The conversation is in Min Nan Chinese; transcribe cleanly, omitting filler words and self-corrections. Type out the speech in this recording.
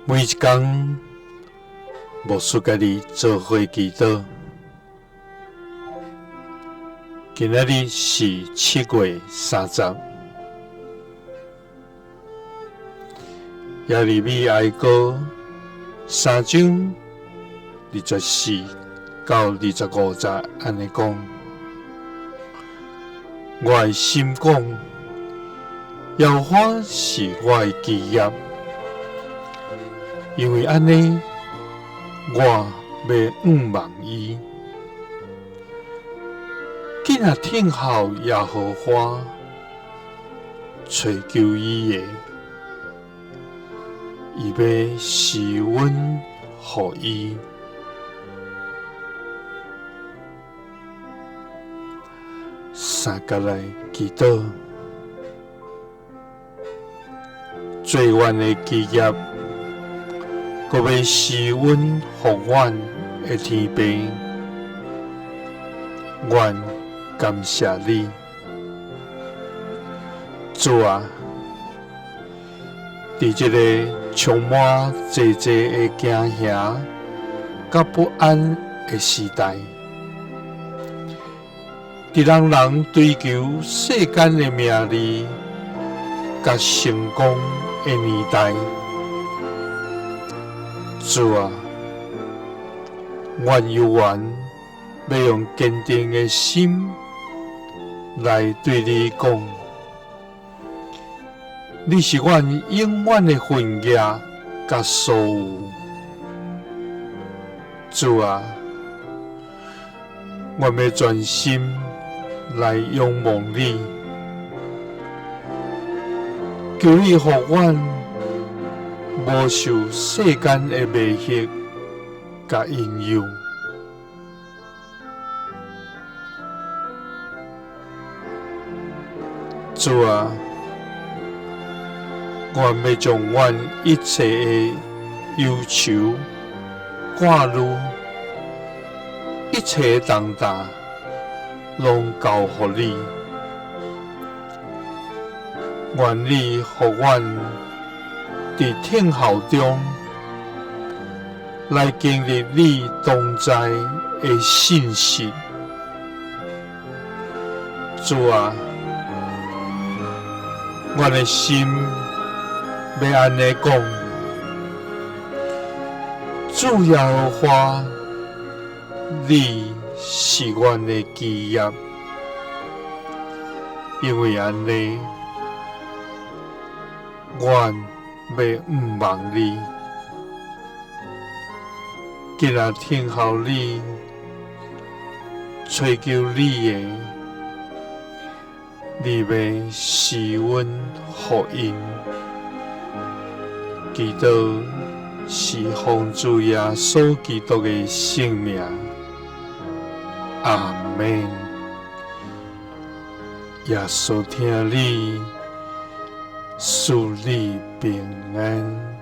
每一工，牧師佮你做伙祈禱。今仔日是7月30，耶利米哀歌三章24到25節按呢講：我的心講，耶和華是我的基業。因為按呢，我欲仰望伊。緊仔等候耶和華，揣求伊的，伊欲施恩予伊。三佮來祈禱。做阮的基業，閣欲施恩予阮的天父，阮感謝你，主啊！佇這個充滿濟濟的驚嚇佮不安的時代，佇人人追求世間的名利佮成功的年代，主啊，阮猶原欲用堅定的心來對你講，你是阮永遠的份業佮所有。主啊，阮欲專心來仰望你，求你予阮無受世間的迷惑佮引誘。主啊，阮欲將阮一切的憂愁、掛慮、一切的重擔，攏交予你。願你予阮佇等候中來經歷你同在的信實。主啊，阮的心欲按呢講，主耶和華，你是阮的基業，因為按呢，阮欲仰望你，緊仔等候你，揣求你的，你欲施恩予𪜶。祈禱是奉主耶穌基督的聖名，阿們。耶穌疼你，賜你平安。